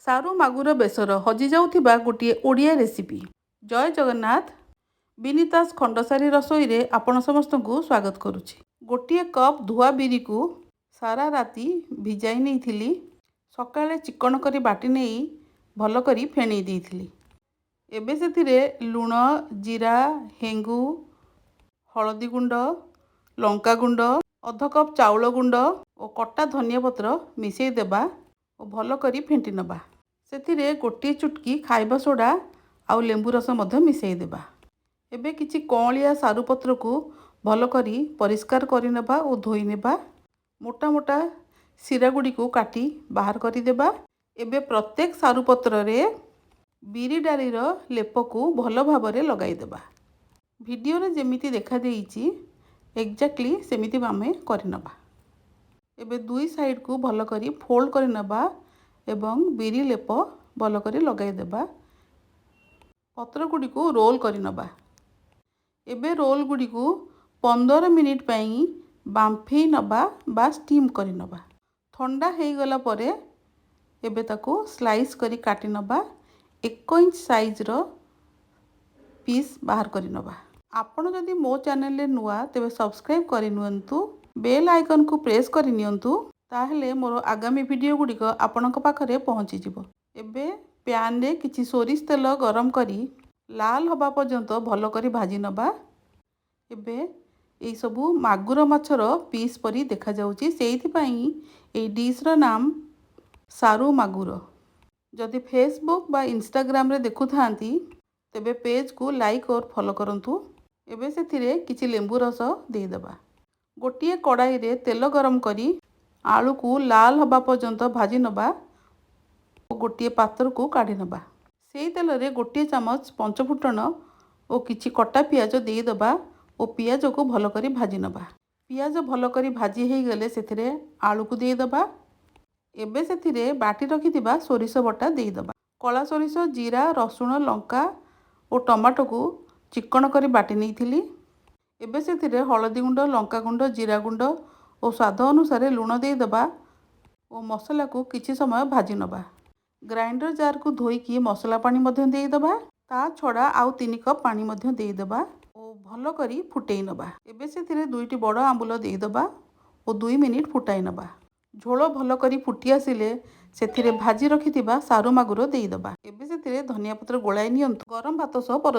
ସାରୁ ମାଗୁର ବେସର, ହଜିଯାଉଥିବା ଗୋଟିଏ ଓଡ଼ିଆ ରେସିପି। ଜୟ ଜଗନ୍ନାଥ। ବିନିତାସ ଖଣ୍ଡସାରୀ ରସୋଇରେ ଆପଣ ସମସ୍ତଙ୍କୁ ସ୍ୱାଗତ କରୁଛି। 1 କପ୍ ଧୁଆ ବିରିକୁ ସାରା ରାତି ଭିଜାଇ ନେଇଥିଲି। ସକାଳେ ଚିକଣ କରି ବାଟି ନେଇ ଭଲ କରି ଫେଣେଇ ଦେଇଥିଲି। ଏବେ ସେଥିରେ ଲୁଣ, ଜିରା, ହେଙ୍ଗୁ, ହଳଦୀ ଗୁଣ୍ଡ, ଲଙ୍କା ଗୁଣ୍ଡ, ଅଧ କପ୍ ଚାଉଳ ଗୁଣ୍ଡ ଓ କଟା ଧନିଆ ପତ୍ର ମିଶାଇ ଦେବା ଓ ଭଲ କରି ଫେଣ୍ଟି ନେବା। ସେଥିରେ 1 ଚୁଟକି ଖାଇବା ସୋଡ଼ା ଆଉ ଲେମ୍ବୁ ରସ ମଧ୍ୟ ମିଶାଇ ଦେବା। ଏବେ କିଛି କଅଁଳିଆ ସାରୁ ପତ୍ରକୁ ଭଲ କରି ପରିଷ୍କାର କରିନେବା ଓ ଧୋଇ ନେବା। ମୋଟା ମୋଟା ଶିରା ଗୁଡ଼ିକୁ କାଟି ବାହାର କରିଦେବା। ଏବେ ପ୍ରତ୍ୟେକ ସାରୁ ପତ୍ରରେ ବିରି ଡାଲିର ଲେପକୁ ଭଲ ଭାବରେ ଲଗାଇଦେବା। ଭିଡ଼ିଓରେ ଯେମିତି ଦେଖାଦେଇଛି, ଏକ୍ଜାକ୍ଟଲି ସେମିତି ଆମେ କରିନେବା। ଏବେ ଦୁଇ ସାଇଡ଼କୁ ଭଲ କରି ଫୋଲ୍ଡ କରିନେବା ଏବଂ ବିରି ଲେପ ଭଲ କରି ଲଗାଇଦେବା। ପତ୍ର ଗୁଡ଼ିକୁ ରୋଲ୍ କରିନେବା। ଏବେ ରୋଲ୍ ଗୁଡ଼ିକୁ 15 ମିନିଟ୍ ପାଇଁ ବାମ୍ଫେଇ ନେବା ବା ଷ୍ଟିମ୍ କରିନେବା। ଥଣ୍ଡା ହେଇଗଲା ପରେ ଏବେ ତାକୁ ସ୍ଲାଇସ୍ କରି କାଟି ନେବା। 1 ଇଞ୍ଚ ସାଇଜ୍ର ପିସ୍ ବାହାର କରିନେବା। ଆପଣ ଯଦି ମୋ ଚ୍ୟାନେଲରେ ନୂଆ, ତେବେ ସବସ୍କ୍ରାଇବ୍ କରିନିଅନ୍ତୁ, ବେଲ୍ ଆଇକନ୍କୁ ପ୍ରେସ୍ କରିନିଅନ୍ତୁ, ତାହେଲେ ମୋର ଆଗାମୀ ଭିଡ଼ିଓ ଗୁଡ଼ିକ ଆପଣଙ୍କ ପାଖରେ ପହଞ୍ଚିଯିବ। ଏବେ ପ୍ୟାନ୍ରେ କିଛି ସୋରିଷ ତେଲ ଗରମ କରି ଲାଲ ହେବା ପର୍ଯ୍ୟନ୍ତ ଭଲ କରି ଭାଜି ନେବା। ଏବେ ଏଇସବୁ ମାଗୁର ମାଛର ପିସ୍ ପରି ଦେଖାଯାଉଛି, ସେଇଥିପାଇଁ ଏଇ ଡିଶ୍ର ନାମ ସାରୁ ମାଗୁର। ଯଦି ଫେସବୁକ୍ ବା ଇନଷ୍ଟାଗ୍ରାମରେ ଦେଖୁଥାନ୍ତି, ତେବେ ପେଜ୍କୁ ଲାଇକ୍ ଓ ଫଲୋ କରନ୍ତୁ। ଏବେ ସେଥିରେ କିଛି ଲେମ୍ବୁ ରସ ଦେଇଦେବା। ଗୋଟିଏ କଡ଼ାଇରେ ତେଲ ଗରମ କରି ଆଳୁକୁ ଲାଲ ହେବା ପର୍ଯ୍ୟନ୍ତ ଭାଜି ନେବା ଓ ଗୋଟିଏ ପାତ୍ରକୁ କାଢ଼ି ନେବା। ସେଇ ତେଲରେ 1 ଚାମଚ ପଞ୍ଚଫୁଟଣ ଓ କିଛି କଟା ପିଆଜ ଦେଇଦେବା ଓ ପିଆଜକୁ ଭଲ କରି ଭାଜି ନେବା। ପିଆଜ ଭଲ କରି ଭାଜି ହେଇଗଲେ ସେଥିରେ ଆଳୁକୁ ଦେଇଦେବା। ଏବେ ସେଥିରେ ବାଟି ରଖିଥିବା ସୋରିଷ ବଟା ଦେଇଦେବା। କଳା ସୋରିଷ, ଜିରା, ରସୁଣ, ଲଙ୍କା ଓ ଟମାଟୋକୁ ଚିକଣ କରି ବାଟି ନେଇଥିଲି। ଏବେ ସେଥିରେ ହଳଦୀ ଗୁଣ୍ଡ, ଲଙ୍କା ଗୁଣ୍ଡ, ଜିରା ଗୁଣ୍ଡ ଓ ସ୍ୱାଦ ଅନୁସାରେ ଲୁଣ ଦେଇଦେବା ଓ ମସଲାକୁ କିଛି ସମୟ ଭାଜି ନେବା। ଗ୍ରାଇଣ୍ଡର ଜାର୍କୁ ଧୋଇକି ମସଲା ପାଣି ମଧ୍ୟ ଦେଇଦେବା। ତା ଛଡ଼ା ଆଉ 3 କପ୍ ପାଣି ମଧ୍ୟ ଦେଇଦେବା ଓ ଭଲ କରି ଫୁଟେଇ ନେବା। ଏବେ ସେଥିରେ ଦୁଇଟି ବଡ଼ ଆମ୍ବୁଲ ଦେଇଦେବା ଓ 2 ମିନିଟ୍ ଫୁଟାଇ ନେବା। ଝୋଳ ଭଲ କରି ଫୁଟି ଆସିଲେ ସେଥିରେ ଭାଜି ରଖିଥିବା ସାରୁ ମାଗୁର ଦେଇଦେବା। ଏବେ ସେଥିରେ ଧନିଆ ପତ୍ର ଗୋଳାଇ ନିଅନ୍ତୁ। ଗରମ ଭାତ ସହ ପର